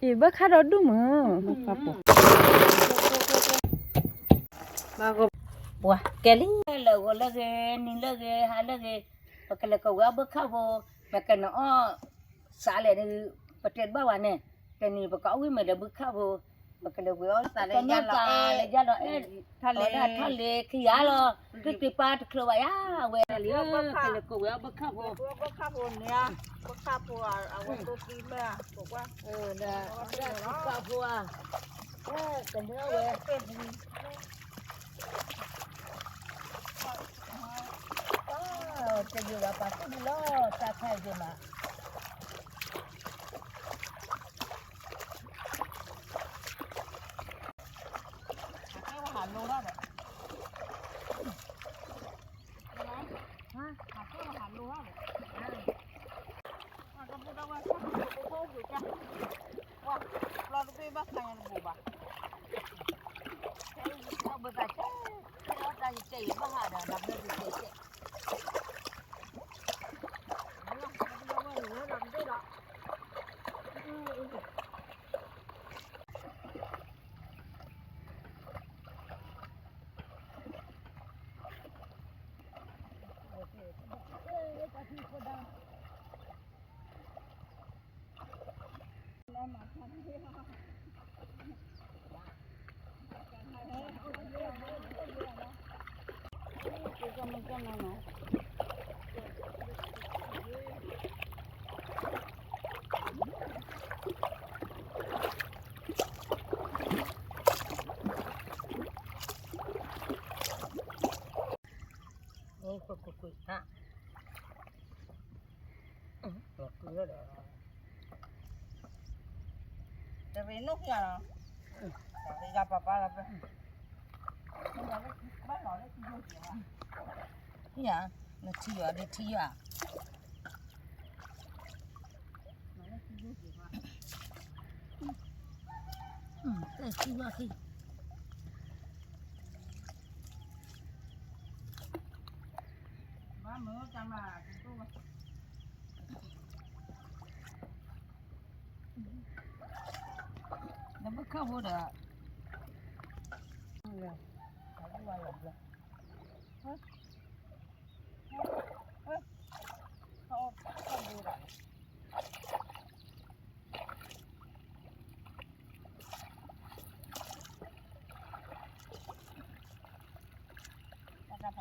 အံၤဘၣ်ခၣ်ဒီဒူၣ်မုၢ်, ပှၤကဲလံ, လၢဂီၤလၢဂ့ၤ, နံၤလၢဂ့ၤ, ဟါလၢဂ့ၤ, ပကလဲၤကဝဲၤအီၣ်ဘၢၣ်ခၣ်ဖိ, မ့ၢ်ကနအီၣ်စးလဲၣ်ဒီး, ပတဲတဘၣ်ဝဲန့ၣ်, တနံၤပကအီၣ်ဝံၢ်မ့ၢ်ဒီးဘုခၣ်ဖိ, ပကလဲၤဝဲၤအီၣ်သးလၢယါလီၤ, လၢယါလီၤ, ထါလ့ၤ, ထါလ့ၤခံဂၤလီၤ, ကတ့ၤပာ်တချုးဘၣ်ယါ, အဝဲလံ, ကလဲၤကဝဲၤအီၣ်ဘၢၣ်ခၣ်ဖိ, ဘၣ်ခၣ်ဖိန့ၣ်, ဘၣ်ခၣ်ဖိ, အဝဲဒိသံမ့ၢ်, ဒီး, ဘၣ်ခၣ်ဖိဧါ, ကနၢဝဲ တယံာ်ဘၣ်ပာ်သူၣ်ဒံးလီၤ, တၢ်ခါယံာ်မး, ဟးလိဘၣ်ဒီး, ဟးလိဘၣ်ဒီး, ပျီတဘ့ၣ်ဘၣ်ခါညါတဘိးဘၣ်, ဘၣ်သးဆဲး, တၢ်ယကဲအံၤဘၣ်ဟးဒီး ဒီးဘျၢတကဲဆဲး ကွ့ကွ့ကွ့, တရ့နိၣ်ခံဂၤလီၤ, တရ့ယါပၢ်ပၢ်လီၤ, ဘၣ်လီၤလၢထံယိၣ်က့ၤ, ထံယါ, နထံယိၣ်, နထံယိၣ်, ထံယိၣ်, ဘၣ်မုၢ်တၢ်မၤ နဘုခၢၣ်ဖိဒီး, တၢ်ဖးထီ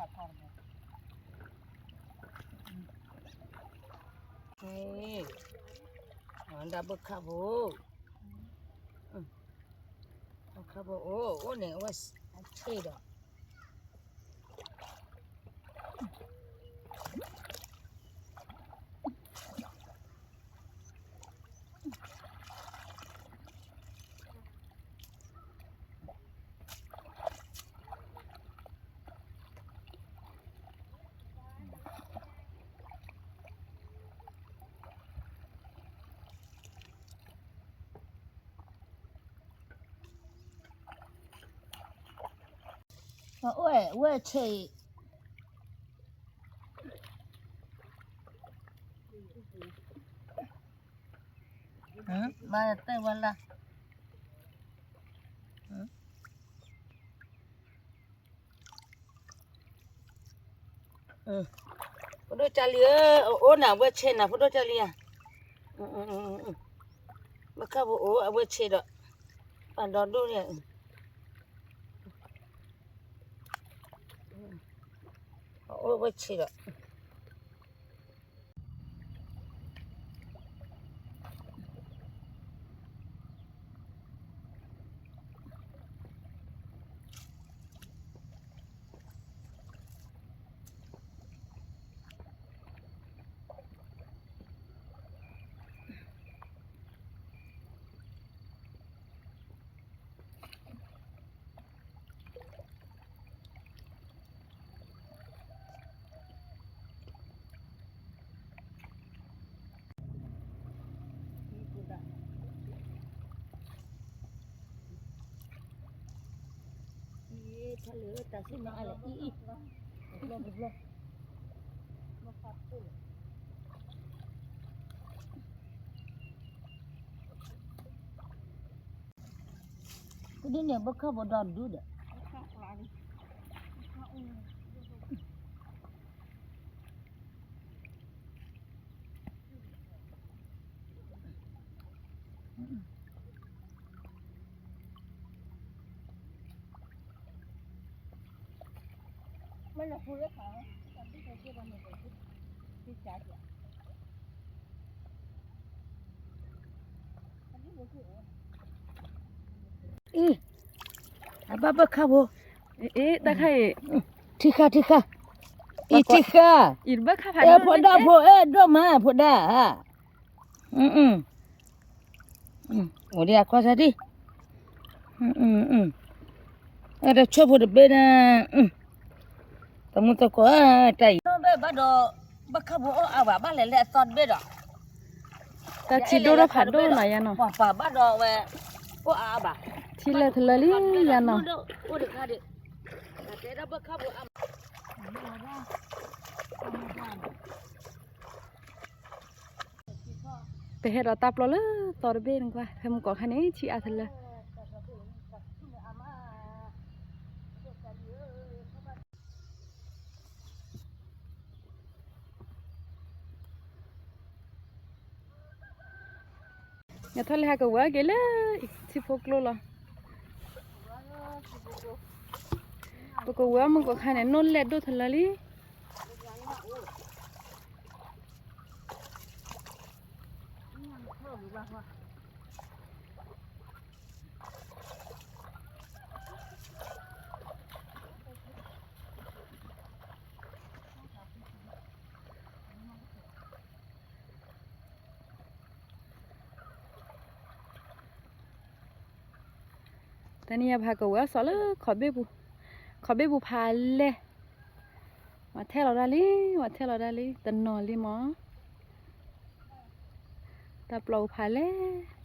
တဘိ, ဒၣ်ဘုခၢၣ်ဖိ, ဘုခၢၣ်ဖိအိၣ်, အိၣ်န့ၣ်အဝဲဆ့ၣ်ဒီး အအိၣ်ဝဲဆ့ၣ်, မၤတၢ်ဝဲလၢ ဖိဒိၣ်ကၢ်လံဧၢ, အအိၣ်နၤဝဲဆ့ၣ်နၤ ဖိဒိၣ်ကၢ်လံဧၢ, ဘၣ်ခၣ်ဖိအိၣ်အဝဲဆ့ၣ်ဒီး, ပာ်ဒီဒိၣ်န့ၣ်, အအိၣ်ဝဲဆ့ၣ်ဒီး တၢ်ဆ့ၣ်နီၤအါလဲၣ်အံၤအံၤ, တဘျီတဘျီ, ဘၣ်ဖးခိၣ်လီၤ. ဒ်န့ၣ် ဘၣ်ခၣ်ဘိဒီဒူၣ်ဒီး အံၤ အဘၣ်ဘၣ်ခၣ်ဖိ, အ့ တၢ်ခါအံၤ, ထံဃာ်ထံဃာ်, အံၤထံဃာ်, အံၤဘၣ်ခၣ်ဖးဒိၣ်, ဖိဒါဖိ အဲၣ်ဒိၣ်မး ဖိဒါဧါ, အိၣ်ဒံးအခီၣ်ဆၢဒံး, အဲၣ်ဒိးဆိၣ်ဖိတဘ့ၣ်န့ၣ်, တမူသကိး တၢ်အံၤ ဘၣ်ဒီး ဘၣ်ခၣ်ဖိအိၣ်အါဘၣ် ဘၣ်လဲၤလၢအသီတဘ့ၣ်ဒီး တၢ်ထံဒိၣ်ထီၣ်ဖးဒိၣ်နီၤယါနီၤ, ပှၤပှၤဘၣ်ဒီးဝဲ အိၣ်အါအါဘၣ်, ထံလၢထလၢလံယါနီၤ, အိၣ်တခါဒံး, တဲဒီးဘၣ်ခၣ်ဖိအါ ပဟဲဒီးတၢ်ပျီလၢသီတဘ့ၣ်နကွၢ် ဖဲမုၢ်ကီၢ်ခါန့ၣ် ထံအါထလၢ နထီၣ်လၢဟးကဝဲၤက့ၤလၢ ထံဖိကျိလီၤ, ပကဝဲၤမုၢ်ကီၢ်ခါန့ၣ် နိၣ်လဲၣ်ဒိၣ်ထလၢလံ. တနံၤအံၤပဟးကဝဲၤအီၤလၢ ခီၣ်ဘ့ၣ်ပူၤဖးလဲၢ်, ဝဲထဲလီၤဒၣ်လံ, ဝဲထဲလီၤဒၣ်လံ တနီၤလံမး, တၢ်ပျီပူၤဖးလဲၢ်.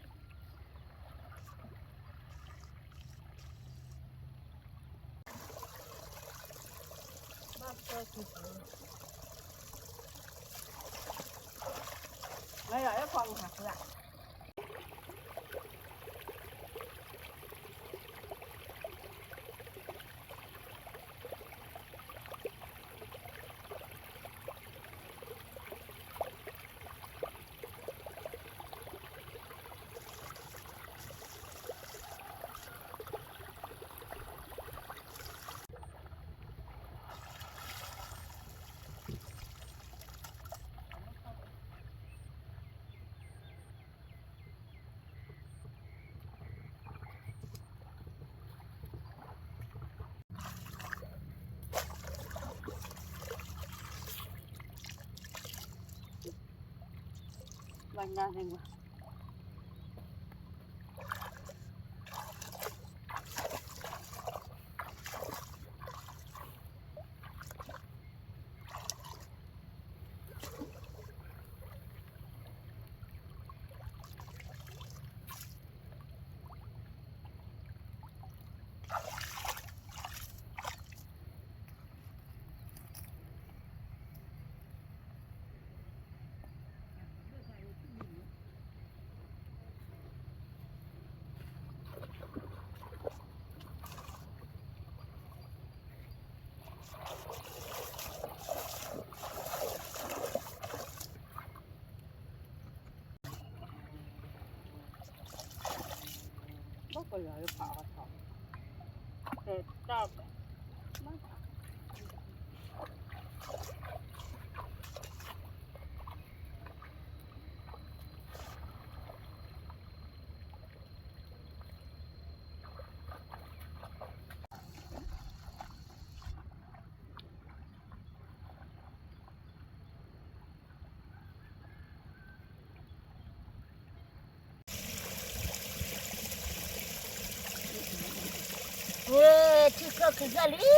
ဝဲထံချီၣ်ခံဃၣ်လံ,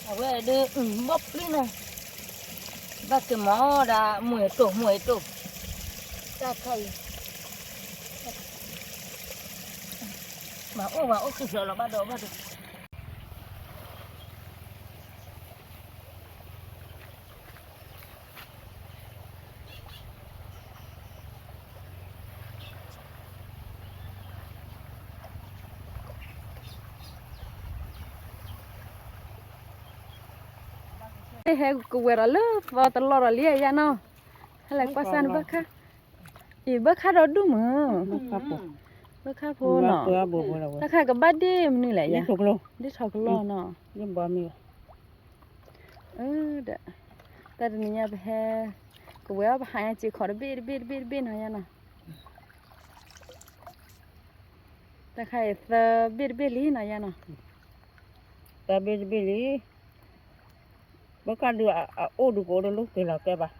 အဝဲဒုး ဘီၣ်ပျံၤနီၤ, ဘၣ်က့ၤမၤအီၣ်ဒၣ် မုၢ်အတိၢ်မုၢ်အတိၢ်, တၢ်ခါအံၤ မၤအိၣ်မၤအိၣ်ခံဖျိးလီၤဘၣ်ဒီးဘၣ်ဒီး ပ ဟဲကဝဲၤဒီးလၢသီတလီၢ်ဒီးလံယါနီၤ, ဟဲလဲၤကွၢ်စၢ်န့ၣ်ဘၣ်ခါ, အံၤဘၣ်ခါဒီးဒူၣ်မုၢ်, ဘၣ်ခါဖိနီၤ, တၢ်ခါကဘၣ်ဒ့ၣ်မနုၤလဲၣ်ယါ, ဒ့ၣ်ထီၣ်ကလီၢ်နီၤ, ဒီး တၢ်တနံၤညါပဟဲ ကဝဲၤအီၣ်ပဟးညါစ့ခီတဘ့ၣ်တဘ့ၣ်တဘ့ၣ်တဘ့ၣ်နီၤယါနီၤ, တၢ်ခါအံၤသၢဘ့ၣ်တဘ့ၣ်လံနီၤယါနီၤ, တၢ်ဘ့ၣ်တဘ့ၣ်လံ, ဘၣ်ကၣ်ဒုးအအိၣ်ဒုးကအိၣ်တလိၣ်က့ၤလီၤကဲဘၣ်,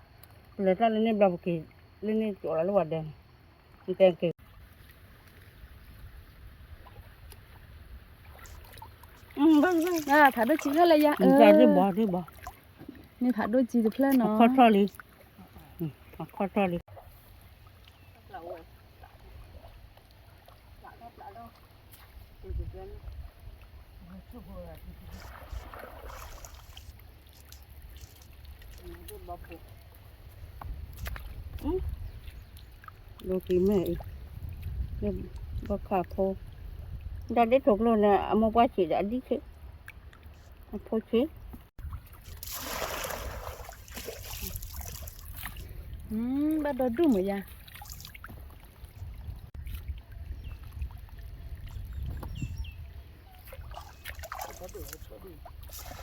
ပလဲၤတၢ်လၢန့ၣ်ဘျီပက့ၤ လၢန့ၣ်ကၠီလီၤလၢဝဲဒၣ်န့ၣ်, နတဲက့ၤ ဖးဒိၣ်ကံဖျၢၣ်လၢယါ, မ့ၢ်ဖးဒိၣ်ကံတဖျၢၣ်နီၤ, အခီၣ်ထီၣ်လံ, အခီၣ်ထီၣ်လံ, ဒိၣ်ကံမဲာ်အံၤ, ဘၣ်ခါဖိ, ဒၣ်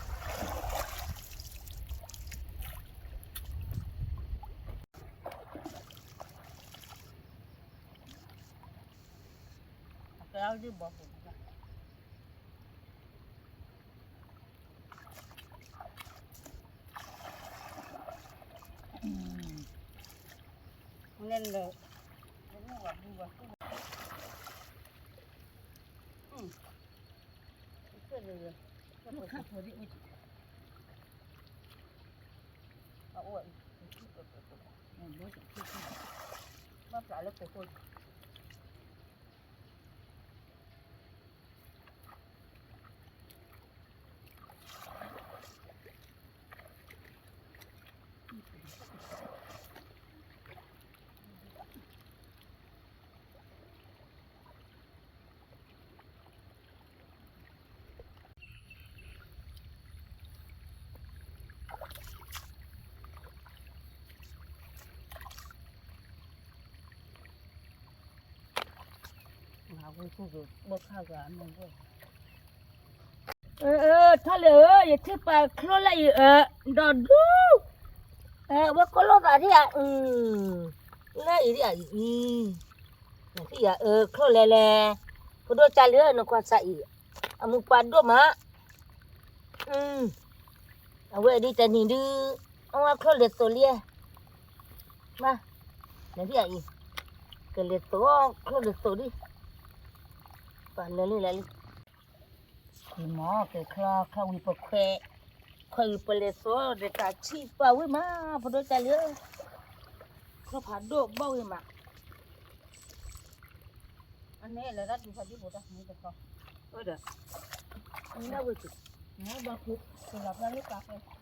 ဒ့ၣ်ထီၣ်ကျိန့ၣ် အမိၢ်ပှၢ်ဆံးဒီးအဒံၣ်ဆံး, အဖိဆံး, ဘၣ်ဒီဒူၣ်မုၢ်ယါ ထီၣ်လၢာ်ဧၢ, ယထံၣ်ပာ်ချိၣ်လၢအံၤဧၢ, ဒီးဒူ, ဝဲကိးလိာ်သးဒ်ဧါ, လၢအံၤဒ်အံၤ, နထံၣ်ယၤအၢချိၣ်လဲၤလဲၤ, ဖိဒိၣ်ကၢ်လၢနကွၢ်စၢ်အံၤ, အမူပှၤဒိၣ်မး, အဝဲဒ်တနံၤဒု, အဝဲချိၣ်လဲၤသိးလံ, မ, နထံၣ်ယၤအံၤ, ကလဲၤသိးချိၣ်လဲၤသိးဒ်, ပှၤလဲၤလံလဲၤလံ မ့ၢ်ကဲချီချီဝံၤပခွဲး, ခွဲးဝံၤပလဲၤသိးဒီးတၢ်ဆံၣ်ပာ်ဝံၤမး, ဖိဒိၣ်ကၢ်လၢ, ချီဖးဒိၣ်ဘီၣ်ဝံၤမး, အန့ၣ်လၢတၢ်ဒူဖးဒိၣ်ဖိတၢ်မ့ၢ်တခီ, အဒီး, အန့ၣ်ဝဲက့ၤ, ဘီၣ်ဖိ, ကလီၤပျၢ်လၢကါဖဲ တမ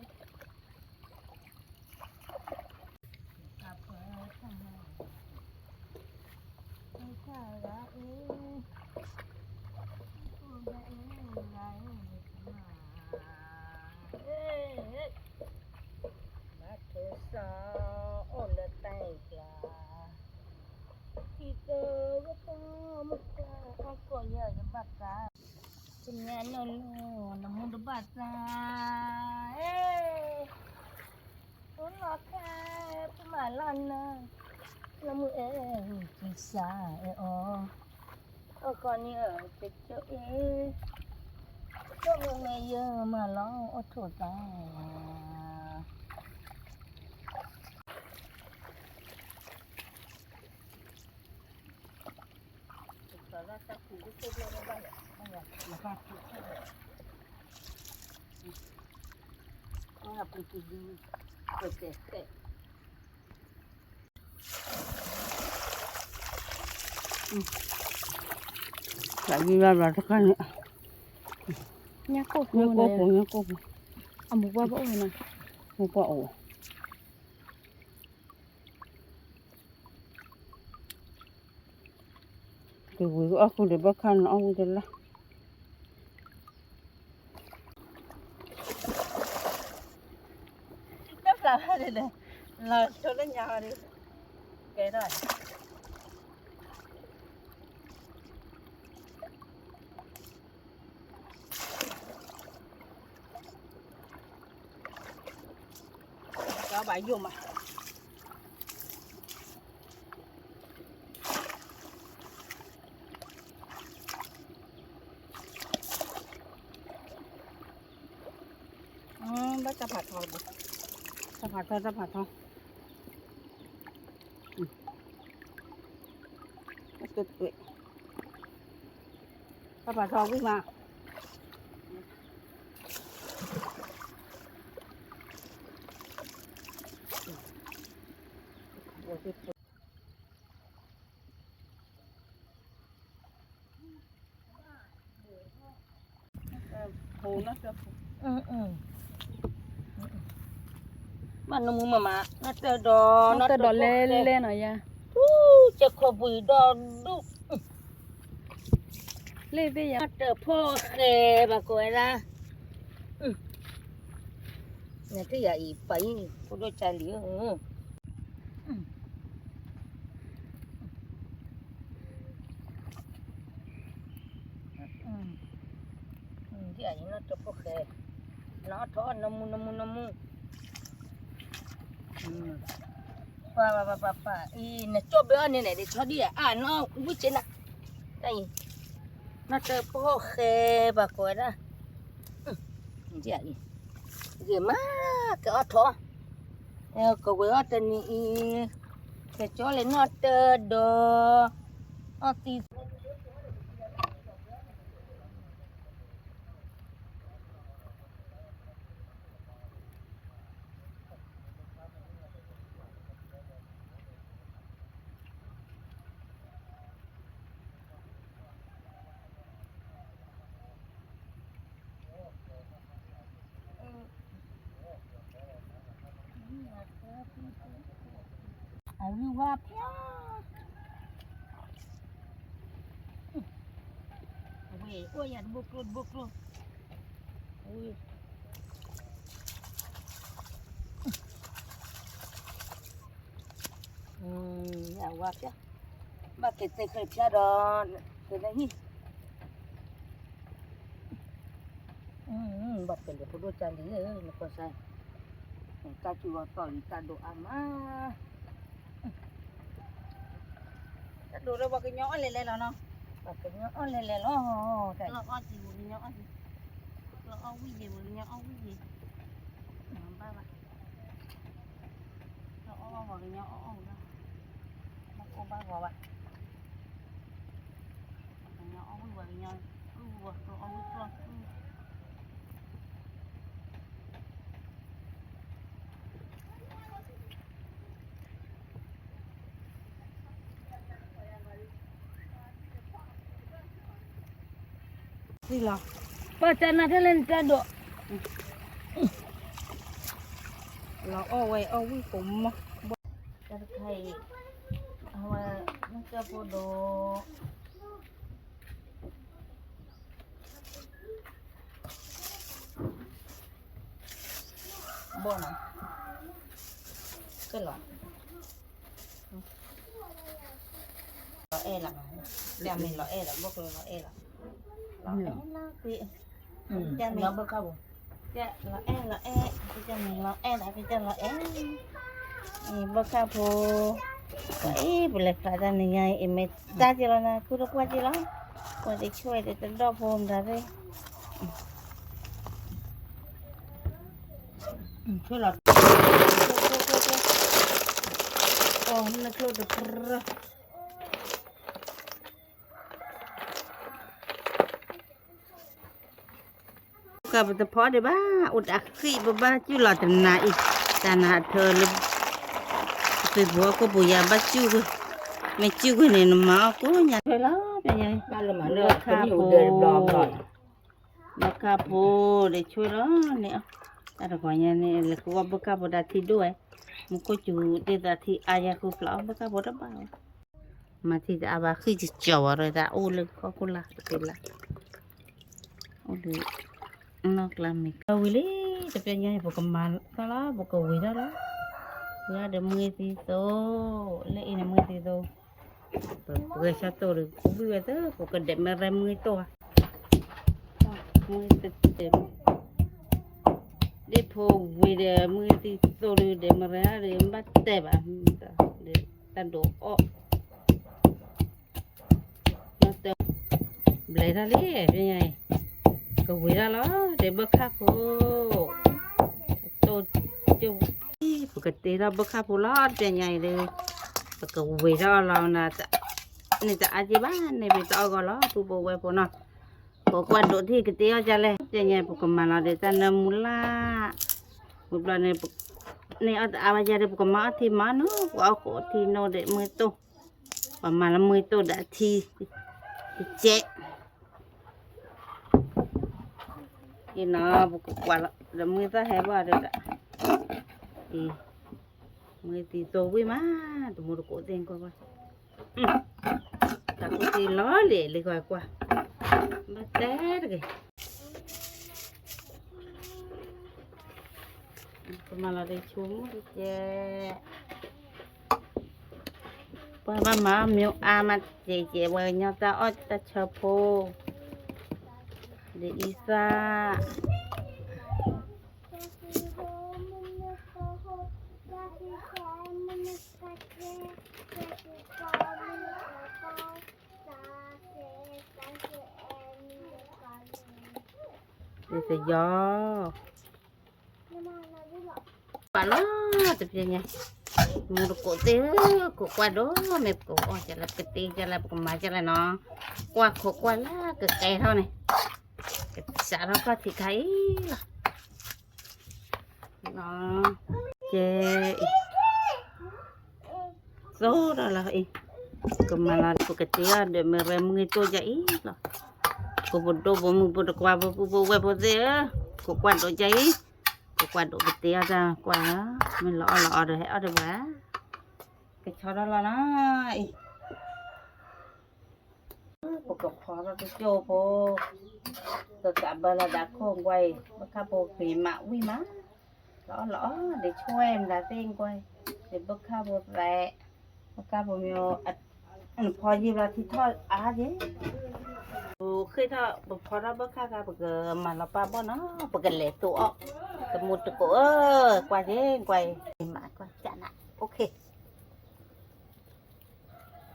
့ၢ်နီၢ်လီၤ နမူတဘၣ်သး, အိၣ်လီၤခါ ပမၤလီၤနၤ, လၢမုၢ်အဲၣ် ကစၢ်အဲၣ်အီၤ, အခီန့ၣ်အကၠိအ့ၣ်, ကၠိမ့ၢ်မ့ၢ်ယမၤလီၤအိၣ်ထိၣ်သး ညၣ်ကိၢ်ဖိ ညၣ်ကိၢ်ဖိ ညၣ်ကိၢ်ဖိ, အမိၢ်ပှၢ်ဘၣ်အိၣ်နီၤ, မိၢ်ပှၢ်အိၣ် ကဝံၤအီၣ်ဃုာ်ဒီးဘၣ်ခါန့ၣ်အီၣ်ဝံၤတလၢ်, လီၤဆိလၢညါဒီး ကဲထီၣ် ကဘၣ်ယိၣ်မး ဘၣ်တၢ်ဖးထီတဘိ တၢ်ဖးထီ တၢ်ဖးထီ တၢ်ဖးထီဝံၣ်မး ဘၣ်နမူမမး နတၢ်ဒီး နတၢ်ဒီးလဲၤလဲၤနီၤယၤ ဆဲခိၣ်ပှံၤဒီးဒူၣ် လ့ၣ်ဘ့ၣ်ယၤ နတၢ်ဖီၣ်ဃဲဘၣ်ကိးဝဲဒၣ် နထံၣ်ယၤအံၤ ပှၤအံၤ ဖိဒိၣ်ကၢ်လံၤဧၢ ဒ်အံၤ နတၢ်ဖီၣ်ဃဲ နအီၣ်ထီၣ်အီၣ်နမူ နမူ နမူ ပှၤ ပှၤ ပှၤ ပှၤ အံၤ နကၠီၣ်ဘၢအီၣ်န့ၣ်န့ၣ် ဒ်ဆီဒံၣ်အါ နအီၣ်ဝံၣ်က့နၤ တၢ်အံၤ နတၢ်ဖီၣ်ဃဲဘၣ်ကိးဝဲဒၣ် ဒ်အံၤ ဂ့ၤမး ကဲအီၣ်ထီၣ် ကဝဲၤအီၣ်တနံၤအံၤ ကကၠီလၢနီၢ်တၢ်ဒီး အီၣ်သံ အဝံၣ်ဝါဖျါ အဝဲ အိၣ်ယၤတဘိကျိတဘိကျိ အဝံၣ် အဝါဖျါ ဘၣ်က့ၤသ့ၣ်ဃဲဖျါဒီး က့ၤလၢဟံၣ် ဘၣ်က့ၤလၢဖိဒိၣ်ကၢ်လံၤ နကီၢ်စဲၣ် တၢ်စူၤလီၤသီၣ်လံ တၢ်ဒိးအါမး တၢ်ဒိးလၢပှၤကညီအီၣ်လဲၤလဲၤလီၤနီၤ ပှၤကညီအီၣ်လဲၤလဲၤလီၤ လီၤအီၣ်က့ၤပှၤကညီအီၣ်က့ၤ လီၤအီၣ်ဝံၣ်က့ၤပှၤကညီအီၣ်ဝံၣ်က့ၤ ဘၣ်ဘၣ် လီၤအီၣ်ပှၤကညီအီၣ်အီၣ်လီၤ ဘၣ်ကိၢ်ဘၣ်ဂီၤဘၣ် ပှၤကညီအီၣ်ဝံၣ်ပှၤကညီ လီၤ ပှၤတနၤထဲလဲၣ်နတၢ်ဒိး လီၤအီၣ်ဝဲအီၣ်ဝံၣ်ကိးမး တၢ်တခါအံၤ အဝဲ မ့ၢ်ကၢၢ်ဖိဒိး ဘီၣ်နီၤ ကဲလီၤ လီၤအဲၣ်လီၤ တၢ်မ့ၢ်လီၤအဲၣ်လီၤ ဘီၣ်ကျိလီၤအဲၣ်လီၤ လီၤအဲၣ်လီၤ တၢ်မ့ၢ် လီၤအဲၣ်လီၤအဲၣ် တၢ်မ့ၢ်လီၤအဲၣ်လီၤ တၢ်မ့ၢ်လီၤအဲၣ် အံၤဘီၣ်ခၣ်ဖိ အံၤ ပလဲၤဖျါတၢ်နံၤညါအံၤ မ့ၢ်တၢ်က့လီၤနၤ ခူတကွၢ်က့လီၤ ပှၤတဆွဲၣ်တတဒီၣ်ဖိမတၤသ့ၣ် ဆွဲၣ်လီၤ အီၤ နကျိတပြၢ ကပတဖီဒံးဘၣ် အိၣ်တၢ်ဃံၣ် ပဘၣ်စူၢ်လီၤတနၤအံၤ တၢ်နၤထၢလၢ ပဘှီကိၣ်ပူၤယၤဘၣ်စူၢ်ကွံာ် မ့ၢ်စူၢ်ကွံာ်န့ၣ် နမၤအီၣ်ကိးညါထွဲလီၤ ပညါ ဘၣ်လၢမၤလၢ ဘၣ်ခၣ်ဖိ ဒ်ဆွဲလီၤန့ၣ် တၢ်တဂီၤညါန့ၣ် လဲၤဃုအီၣ်ဘၣ်ခၣ်ဖိတၢ်ထံဒိၣ်ဝဲ မူခိၣ်စူၤဒ်သိးထံအါယၤဃုဖျါအီၣ်ဘၣ်ခၣ်ဖိတဘၣ်ဝဲ မၤထံတအါဘၣ်ဃံၣ်ကကီၤဝဲဒီး တၢ်အိၣ်လၢခီၣ်ခိၣ်လာ်တက့လၢ် အိၣ်လၢ နီၢ်ကျါမ့ၢ်ကဝံၤလံ တပျဲညါအံၤ ပကမၤတၢ်လီၤ ပကဝံၤတၢ်လီၤ ပှၤဒီးမုၢ်သံသိး, လၢအံၤန့ၣ်မုၢ်သံသိး, ပှဲၤဆၢတိၢ်ဒီး ပဘုၣ်ဝဲသၢ ပကဒဲးမ့ၢ်ရဲမုၢ်တိၢ်ဧါ, မုၢ်သံသိး, ဒ်ဖိဝံၤဒီးမုၢ်သံသိးဒီး ဒဲးမ့ၢ်ရဲဒီး မ့ၢ်ဘၣ်တဲဘၣ်, ဒီးတၢ်ဒိးအီၣ် ဘျဲၣ်ထီၣ်လံ ပညါအံၤ, ကဝံၤထီၣ်လီၤ တဲဘၣ်ခၣ်ဖိ, တိၢ်ကၠိ, ပကတ့ထီၣ်ဘၣ်ခၣ်ဖိလီၤ ပညါအံၤဒီး, ပကဝံၤထီၣ်အီၤလီၤ, န့ၣ်တအါက့ဘၣ် န့ၣ်ပတအီၣ်ဂီၢ်လီၤ ပုၢ်ဖိဝဲၢ်ဖိနီၤ, ပကွၢ်ဒိးထံၣ်ကတ့အီၣ်ဒ်လဲၣ် ပညါ ပကမၤလီၤဒီးတၢ်နၢမူလၢ်, မုၢ်ဘျီန့ၣ်, န့ၢ်အီၣ်တအါဘၣ်ယၤဒီး ပကမၤအီၣ်ထံမၤနီၤ ပှၤအီၣ်ဃိးထံနိဒီးမုၢ်တိၢ် ပှၤမၤလၢမုၢ်တိၢ်ဒီးအထံ, တကဲး, အံၤနီၤ ပကကွၢ်လီၤ ဒီးမုၢ်သၣ်ဟဲဘၣ်ဒီး, အံၤ, မုၢ်သံသိးဝံၣ်မး, တမူတကိးသ့ၣ်ကွၢ်ကွၢ်, တၢ်ကူၣ်သံလီၤလံၤလံၤကွၢ်ကွၢ်, ဘၣ်တဲတဂ့ၤ ပမၤလီၤဒီးဆိကမိၣ်တကဲး, ပှၤဘၣ်မၤအီၣ်မ့ၢ်အါမး ကဲးကဲး ပှၤကညီတၢ်အီၣ်တၢ်ဆၢဖိ, ဒီးအံသၣ် ဒ်သိးယီၤ, ပှၤလီၤတပျဲညါ, မူတကိးသ့ၣ်ဧၢ, ကိးကွၢ်ဒိၣ်မ့ၢ်ပကအီၣ်ကလဲၣ် ပကတ့ကလဲၣ် ပကမၤကလဲၣ်နီၤ, ကွၢ်ခိးကွၢ်လၢကကဲထီၣ်န့ၣ်, ကစးထီၣ်ခီၣ်ထံးခါအံၤလီၤ. ကဲအံၤ, သိးဒီးလီၤအံၤ, ကမၤလီၤ ပကတ့အီၣ်ဒီးမ့ၢ်ရဲမုၢ်တိၢ်ယၤအံၤလီၤ. ကိးပဒိၣ်ပိာ်မုၣ်ပိာ်တကွၢ်ပိာ်ပုၢ်ပိာ်ဝဲၢ်ဖိသ့ၣ်ဧၢ, ကိးကွၢ်ဒိၣ်ယၤအံၤ, ကိးကွၢ်ဒိၣ်ကတ့အီၣ်တၢ်ကွၢ်လီၤ, မ့ၢ်လီၤအီၣ်လီၤအီဒီးဟဲအီၣ်ဒီးပှၤ, ကဆီထီၣ်လီၤလီၤအံၤ ပကဖီထီၣ်တကၠိဖိ, ကကးဘၢလီၤဒၣ်ခိၣ်ကွၢ်အံၤ ဘၣ်ခၣ်ဖိဂ့ၤမးဝံၣ်မး, လီၤအီၣ်လီၤအီၣ် ဒ်ဆွဲမတၤသ့ၣ်ကွၢ်အံၤ, ဒ်ဘၣ်ခၣ်ဖိသဲး, ဘၣ်ခၣ်ဖိမ့ၢ်, နဖီယံာ်ဘျီထံထီၣ်အါက့ၤ, ပဃ့ထီၣ် ပဖီထီၣ်ဘၣ်ခၣ်ခါ ပကမၤလီၤပၢ်ဘီၣ်နီၤ ပကလဲၤသိးအီၣ်, တမူတကိးဧၢ, ကွၢ်က့ၤကွၢ်အံၤ, မၤကွၢ်ကနၣ်, အိၣ်ခ့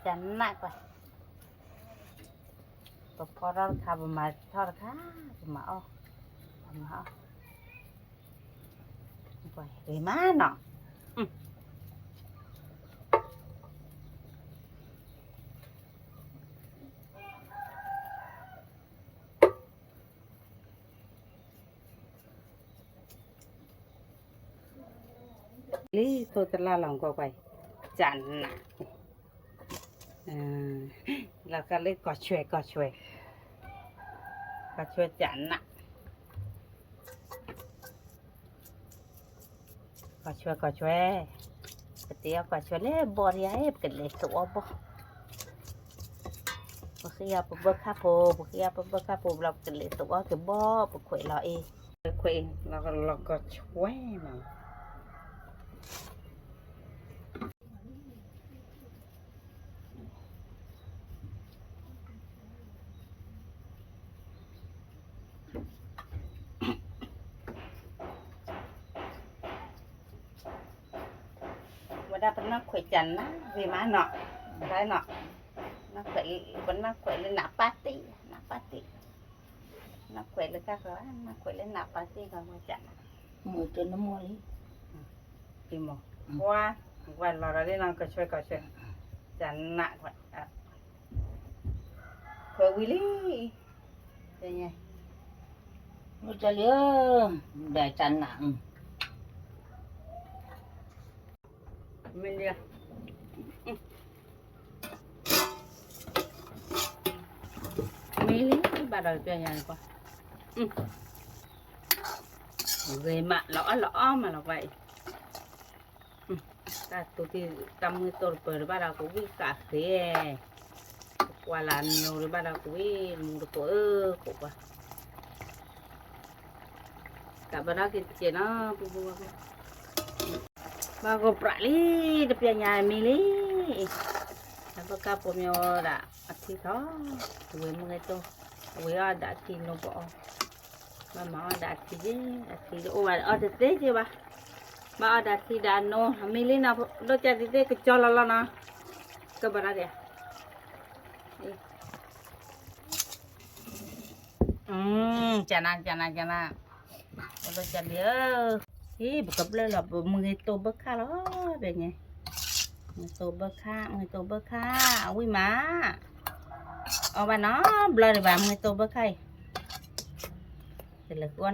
ကနၣ်ကွၢ်, ပဖီထီၣ်တခါ ပမၤထီၣ်တခါ, ပမၤအီၣ်, ပမၤအီၣ်, ပှၤဂ့ၤမးနီၤ, လံ သိတလၢ်လီၤကွၢ်ကွၢ်, ကနၣ်, လီၤဃာ်လၢကီၢ်ဆွဲ ကီၢ်ဆွဲ, ကီၢ်ဆွဲကနၣ်, ကီၢ်ဆွဲ ကီၢ်ဆွဲ, ပတ့အီၣ်ကီၢ်ဆွဲလၢဘီၣ်ဒံးဧါ, ပကလဲၤသိးအီၣ်ဘီၣ်, ပဃ့အီၣ်ပဘၢၣ်ခၣ်ဖိ, ပဃ့အီၣ်ပဘၢၣ်ခၣ်ဖိဘျီ ပကလဲၤသိးအီၣ်က့ၤဘီၣ် ပခွဲးလီၤအံၤ, ပခွဲးအံၤ လီၤကီၢ်ဆွဲနီၤ. ဝဲဒၣ်ပနီၢ်ခွဲးကနၣ်ဂ့ၤမးနီၤ, ဒ်နီၤ, ပနီၢ်ခွဲးလၢနးပၢ်တံၢ်, နးပၢ်တံၢ်, နီၢ်ခွဲးလၢကါဃၢၤ, နီၢ်ခွဲးလၢနးပၢ်တံၢ်ကနၣ်, မ့ၢ်တနမီၢ်လံ, ပှၤ, ပှၤလီၤဒီးလံနီၤ ကီၢ်ဆွဲ ကီၢ်ဆွဲ, ကနၣ်ကွၢ် ခွဲးဝံၤလံ, မ့ၢ်တလၢ, ဒီးကနၣ်, မ့ၢ်လံ, မ့ၢ်လံ ဘၣ်ဒီးပျဲညါကွၢ်, ဂ့ၤမး လီၤအီၣ်လီၤအီၣ်မးလီၤကွၢ်အံၤ တၢ်တူၢ်တံၢ်တၢ်မုၢ်တိၢ်တပၢၢ်တဘၣ်ဒီးကဝံၣ်ဃာ်ဃ့, ကွၢ်လၢမံၤတဘၣ်ဒီးကဝံၣ်မူတကိးဧၢ, ကိးကွၢ်, ကးဘၢထီၣ်က့ၤတက့ၢ်နီၤ ပူၤပူၤဝဲ, ဘၣ်ဂီၢ်ပြးလံ, တပျဲညါမံလံ, အဘၣ်ကၢ်ပိာ်မၠိဒၣ်အထံထီၣ်, ဝ့ၢ်မုၢ်ဂဲၤတိၢ်, အဝ့ၢ်အီၣ်ဒၣ်အထံနိဘီအီၣ်, ဘၣ်မၤအီၣ်ဒၣ်အထံက့, အထံတအိၣ်ဘၣ်အီၣ်တသ့က့ဘၣ်, ဘၣ်အီၣ်ဒၣ်ထံဒၣ်နိ, အမံလံနီၤ, ဒိၣ်ကၢ်သံသ့ကကၠီလီၤလီၤနီၤ, ကဘၣ်ဒၣ်ဒဲး ကနၤ ကနၤ ကနၤ, အိၣ်ဒိၣ်ကၢ်လံဧၢ, ဟံၣ် ပကဘျၢလီၤပမုၢ်ဂ့ၤတိၢ်ဘၢခၣ်လီၤ, ဘဲညါ, မုၢ်ဂ့ၤတိၢ်ဘၢခၣ်, မုၢ်ဂ့ၤတိၢ်ဘၢခၣ်, အဝံၣ်မး, အီၣ်ဘၣ်နီတဘျီဒံးဘၣ် မုၢ်ဂ့ၤတိၢ်ဘၢခၣ်အံၤ, တလဲၤဃုအီၣ်နီ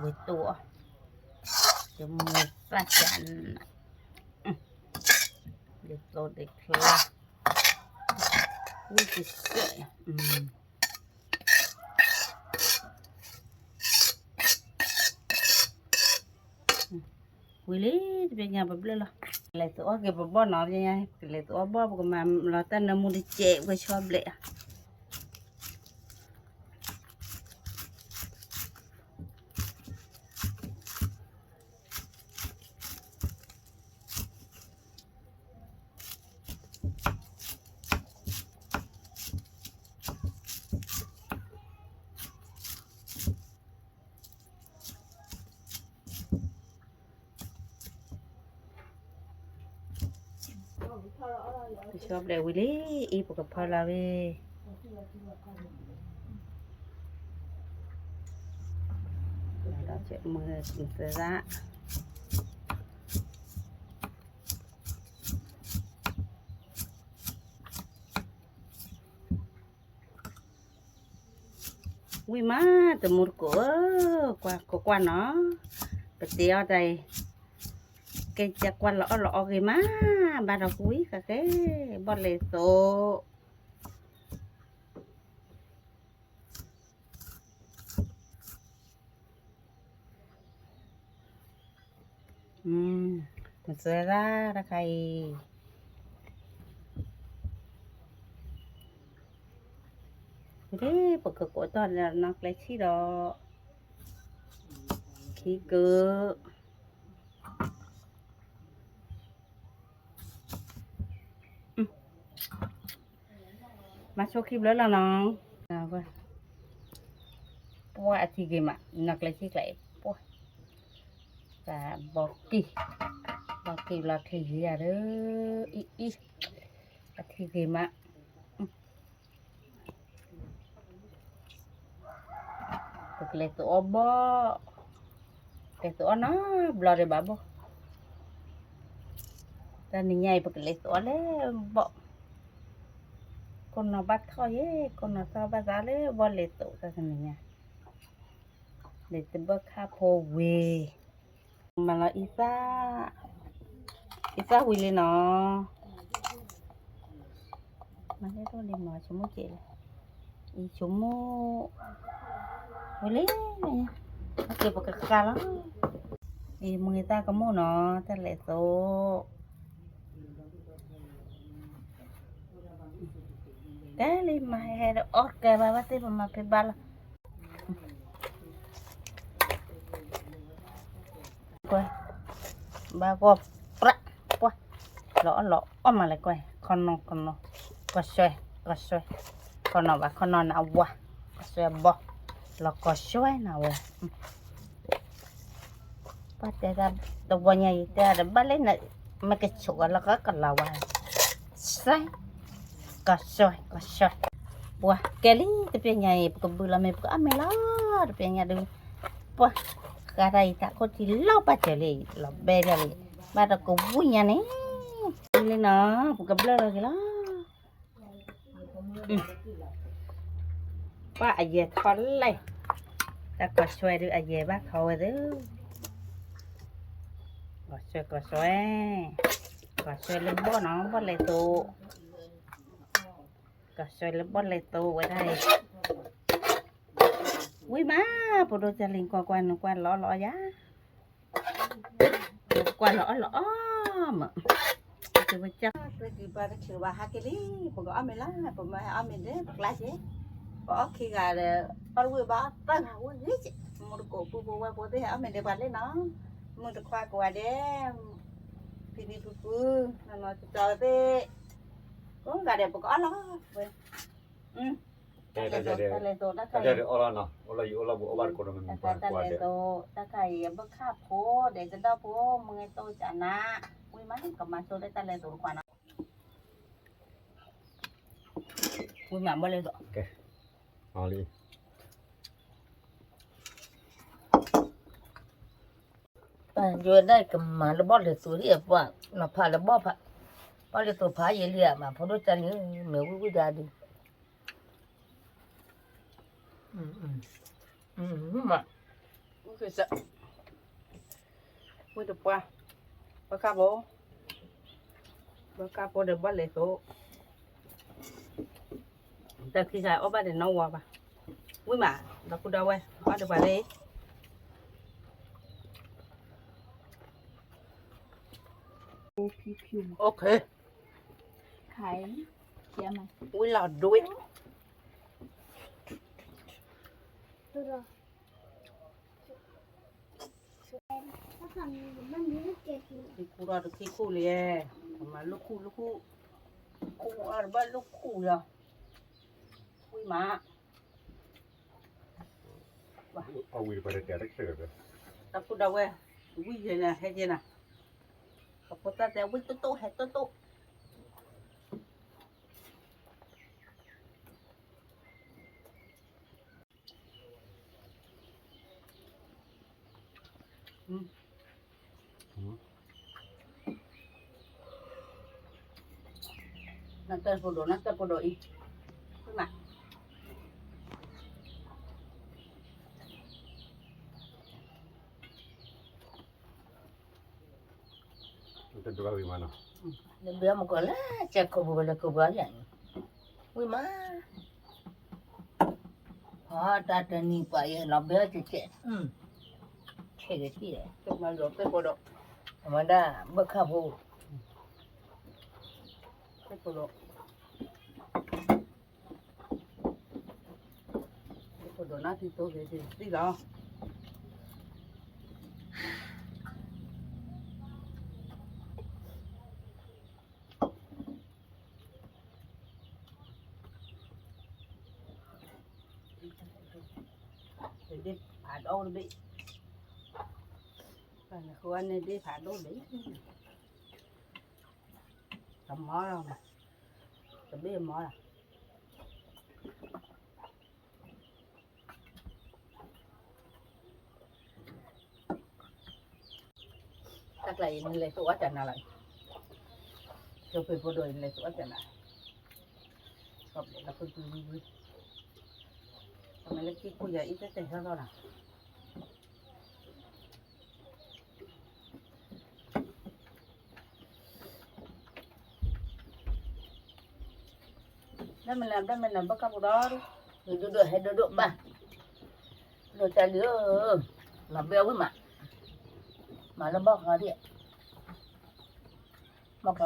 တဘျီ ဟဲလဲၤဃုအီၣ်တဘျီညါအံၤ, ပၢ်က့ၤပဒ့းမရဲအီၤ, ဝ့ၤတိၢ်အီၤ, တမုၢ်သၣ်ကနၤ, ဒ်သိးဒ်ချါ, ဝံၣ်ကစၢၢ် ဝံၤလံ, တဘျီညါပဘျၢလီၤ, ကလဲၤသူအီၣ်က့ၤပဘီၣ်နီၤ, ပဘျီညါ ကလဲၤသူအီၣ်ဘီၣ် ပကမၤလီၤတၢ်နၢမူတစဲးဝဲဆီဘျဲး, ပဆီဘျဲးဝံၤလံ, အံၤပကဖီလီၤဝဲ, မုၢ်သၢဒၣ် ဝံၣ်မး တမူတကိးဧၢ, ကွၢ်ကွၢ်ကွၢ်နီၤ, ပတ့အီၣ်တၢ်အံၤ, ကဲကကွၢ်လီၤအီၣ်လီၤအီၣ်ဂ့ၤမး, ဘၣ်ဒီးကွံဃဲဃဲ, ဘီၣ်လဲၤသိး မုၢ်သၢဒၣ်တခါအံၤ, ပကကိးတီၢ်နီၢ်ကျဲဆံဒီး, ခံက မၤဆိခံဘျီလီၤနီၤ, ပှၢ်အထံဂ့ၤမး နီၢ်ကျဲဆံကျဲအံၤ, ပှၢ်, တၢ်ဘီကံၢ်, ဘီကံၢ်လီၤချံယံၤယၤဒီး, အံၤအံၤ, အထံဂ့ၤမး ပကလဲၤသူအီၣ်ဘီၣ်, လဲၤသူအီၣ်နီတဘျီဒံးဘၣ်ဘီၣ်, တနံၤညါအံၤ ပကလဲၤသူအီၣ်လၢဘီၣ်, ကိးနီၢ်ဘၣ်ထီၣ်ယဲ, ကိးနီၢ်ထီၣ်ဘၣ်သးလၢဘီၣ်လဲၤသူတနံၤညါ, လဲၤတဘၢၣ်ခၣ်ဖိဝ့ၤ မၤလီၤအံသၣ်, အံသၣ်ဝံၤလံနီၤ, မၤလၢတအိၣ်လံမၤဆိကမိၣ်က့ၤလဲၣ်, အံဆိကမိၣ်, ဝံၤလံ, အက့ၤပကဃါလီၤ, အံမုၢ်ဂ့ၤသၣ်ကမိၣ်နီၤ တၢ်လဲၤသိး, တဲလံမၤဟဲဒီးအီၣ်ကဲဘၣ်ဘၣ်သ့ၣ်ပမၤဖဲဘၣ်လီၤ ကွၢ်, ဘၣ်ဂီၢ်ပြး, ပှၢ်, လီၤအီၣ်လီၤအီၣ်မးလဲၣ်ကွၢ်, ခီနီၢ်ခီနီၢ်, ကီၢ်စွဲ, ကီၢ်စွဲ, ခီနီၢ်ဘၣ်ခီနီၢ်နဝၤ, ကီၢ်စွဲဘီ, လီၤကီၢ်စွဲနဝဲ, ပှၢ်တဲဒၣ်, တဝီညါအံၤတဲဒၣ်ဘၣ်လဲၣ်န, မ့ၢ်ကဆိးကလီၤကကလီၤဝဲ, စွဲ, ကီၢ်စွဲ, ကီၢ်စွဲ, ပှၢ်ကဲလံ တပျဲညါအံၤ ပကဘုးလီၤမ့ၢ်ပကအီၣ်မ့ၤလီၤ, တပျဲညါဒုး, ပှၢ်, ဃါတၢ်အံၤတၢ်ခိၣ်ထံလီၤပာ်စၢၤလံ, လီၤဘဲဒၣ်လံ, ဘၣ်တကဝံၣ်ညါန့ၣ်, လံနီၤ, ပကဘျၢလီၤက့ၤလီၤ ပှၢ်အယဲၢ်ထီၣ်လဲၣ်, တၢ်ကီၢ်စွဲဒုးအယဲၢ်ဘၣ်ထီဝဲဒုး, ကီၢ်စွဲ ကီၢ်စွဲ, ကီၢ်စွဲလၢဘီၣ်နီၤ ဘီၣ်လဲၤသိး, ကီၢ်စွဲလၢဘီၣ်လဲၤသိးဝဲဒၣ်အံၤ, ဝံၤမး, ပဒိၣ်ကလံၤကွၢ်ကွၢ်နကွၢ်လီၤလီၤယၤ ကွၢ်လီၤအီၣ်လီၤအီၣ်မး, ကဝဲကၢ်, ပကဘၣ်တချုးဘၣ်ဟးက့ၤလံ, ပကအီၣ်မ့ၤလီၤ, ပမ့ၢ်ဟဲအီၣ်မ့ၤဒီးပကျါက့ၤ, ပအီၣ်ခံဂၤဒီး, အီၣ်တဝံၣ်ဘၣ်သၢဂၤဝဲလံက့ၤ မူတကိးပူဖိဝဲၢ်ဖိသ့ၣ်ဟဲအီၣ်မ့ၤဒဲးပှၤလ့ၣ်နီၤ, မုၢ်တခွါကိးဂၤဒဲး, ဖံဖံဖုဖု, နီၢ်နီၢ်ကၠီသ့ၣ်, ကိးဂၤဒဲးပကအီၣ်လီၤ, ဝဲ, တၢ်လဲၤသိး တၢ်လဲၤသိး တၢ်ခါအံၤ အီၣ်လီၤနီၤ, အိၣ်လီၤယံၤအိၣ်လီၤဘူး အီၣ်ဘၣ်တကိးနီၤ မ့ၢ်မ့ၢ်ပှၤကိးဂၤဒဲး, တၢ်လဲၤသိး တၢ်ခါအံၤ အဘၢၣ်ခၣ်ဖိ ဒဲးကဒီၣ်ဖိ မုၢ်ဂဲၤတိၢ်ကနါ, ဝံၤမး ကမၤဆိလၢတၢ်လဲၤသိးတခွါနီၤ. ဝံၤမးဘၣ်လဲၤသိး, ယဝဲဒၣ်ကမၤလၢဘီၣ်လဲၤသိးဒ်အပှၤ, နီၤဖးလၢဘီၣ်ဖး, ဘီၣ်လဲၤသိးဖးယံာ်လံဧါ မၤဖိဒိၣ်တၢ်လံ, မ့ၢ်ဝံၣ်ဝံၣ်ဒၣ်ဒံး, မး, ဝံၣ်တပှၢ်, ဘၣ်ခၣ်ဖိ, ဘၣ်ခၣ်ဖိဒီးဘီၣ်လဲၤသိး တၢ်ခံဂၤအီၣ်ဘၣ်ဒီးနီၢ်ဝါဘၣ်, ဝံၣ်မး, ဒီပုၢ်ဒီဝဲၢ် အီၣ်ဒံးပှၤလၢ OK, ဝံၣ်လီၤဒွဲၣ် ခံခူၣ်ထီၣ်တခံခူၣ်လံ, မၤလၢခူၣ်လၢခူၣ်, ခူၣ်အီၣ်တဘၣ်လၢခူၣ်လီၤ, ဝံၣ်မး, တၢ်ဖိဒၣ်ဝဲ, ဝံၣ်ယဲၢ်နၤ ဟဲယဲၢ်နၤ, ကဖိသၣ်တဲဝံၣ်တိၢ်တိၢ်ဟဲတိၢ်တိၢ် နတၢ်ဖိဒိၣ် နတၢ်ဖိဒိၣ်အံၤ, မး, တဒွဲၣ်ဝံၤမးနီၤ, နဘၣ်မုၢ်ကီၢ်လၢကဲခိၣ်ပူၤဝဲလၢခိၣ်ပူၤအံၤ, ဝံၤမး, ဟီတၢ်တနံၤပှၤအံၤလီၤဘၣ်ကဲကဲ, ဆဲးကဲကဲ, မၤဒၣ် ဘၣ်ခၣ်ဖိ ဖိဒိၣ်နၢ်ထံသိးက့ၤသံလီၤ, ဒ့ၣ်ဖးဒိၣ်တဘ့ၣ်, ဃိန့ၣ်ဒ့ၣ်ဖးဒိၣ်တဘ့ၣ်, တမီလီၤ, တဘ့ၣ်မီလီၤ. တၢ်ကျါအံၤနလဲၤသိးအီၣ်တၢ်နၤလီၤ, ကၠိဖံးဖိဒိၣ်အံၤနလဲၤသိးအီၣ်တၢ်နၤ, ကီၢ်ပျဲလီၤဖုဖုဖုဖု, အမ့ၢ်လၢကံၢ်ခိၣ်ယၤအံၤတတဲာ်ထီၣ်ထီၣ်လီၤ. ဘၣ်မနုၤ ဘၣ်မနုၤ ဘၣ်ခၣ်ဖိဒီး, ဒိၣ်ဒိၣ်ဟဲဒိၣ်ဒိၣ်ဘၣ်, ဒိၣ်တၢ်လံဧၢ, မၤဘၣ်ဝံၣ်မး, မၤလၢဘီၣ်ချီဒံး, ဘီၣ်ချီဘီၣ်ချီ, ပှၤညီ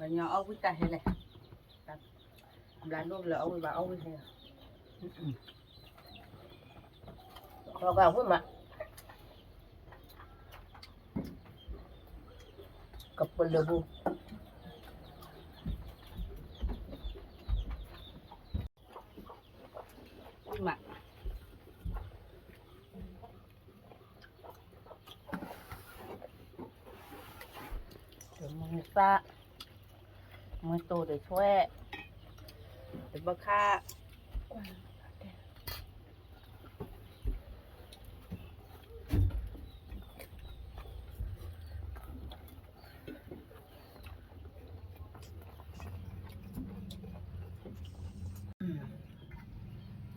အီၣ်ဝံၣ်တၢ်ဟဲလဲၣ်, ဘျါဒိၣ်လၢအီၣ်ဝံၣ်ဘၣ်အီၣ်ဝံၣ်ဟဲလီၤ. ဃီဂာ်ဝံၣ်မး, ကပလၢပူၤ, ဝံၣ်မး, တမုၢ်သၣ်, မုၢ်တိၢ်တဆွဲ, တဘၣ်ခၣ် မ့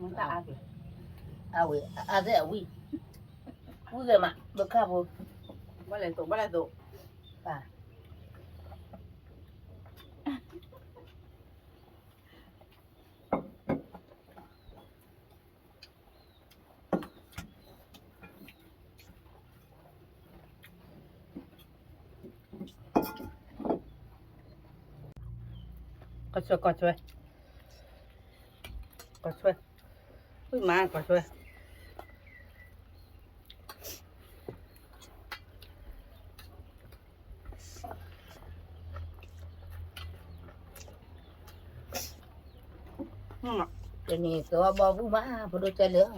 ၢ်တၢ်အါက့ၤ, အဝံၣ်, အဝံၣ်, ဝံၣ်ဂ့ၤမး ဘၣ်ခၣ်ဖိ, ဘၣ်လဲၤသိး ဘၣ်လဲၤသိး, ပၢ် ကီၢ်ဆွဲ ကီၢ်ဆွဲ, ကီၢ်ဆွဲ, ဝံၣ်မး ကီၢ်ဆွဲ, တနံၤသီဘီဘူၣ်မး ဖိဒိၣ်ကၢ်လၢာ်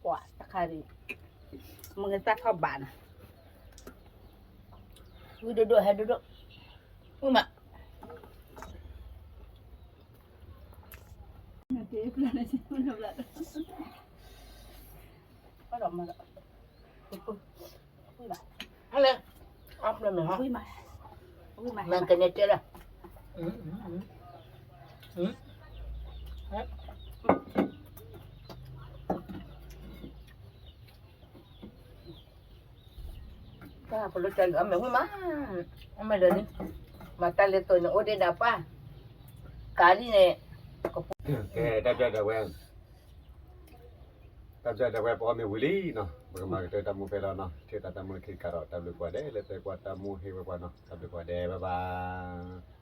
ပှၤတခါဒံး မုၢ်ကသၣ်ထီၣ်ဘးနီၤ ဝံၣ်ဒိၣ်ဒိၣ်ဟဲဒိၣ်ဒိၣ် ဝံၣ်မး အလၢ အဖျၢၣ်မ့ၢ်ဟီ မ့ၢ်ကန့ၢ်တဲလၢ တၢ်ပလိၣ်တၢ်လၢအမဲာ်ဝံၣ်မး အမဲာ်လၢာ်လံ မၤတၢ်လဲၤသိးန့ၣ် အိၣ်ဒ့ဒၣ်ပၢ် ကးလံန့ၣ် ကဲ တၢ်ပျၢ်ဒၣ်ဝဲ တၢ်ပျၢ်ဒၣ်ဝဲ ပအီၣ်မ့ၢ်ဝံၤလံနီၤ ပကမၤကတၢၢ်တၢ်မူဖဲလီၤနီၤ ထံၣ်သးတၢ်မူလၢခံတခါဒီး တၢ်ဘျုးကိးဂၤဒဲး လၢသုကွၢ်တၢ်မူဟ့ၣ်ဝဲပှၤနီၤ တၢ်ဘျုးကိးဂၤဒဲး bye bye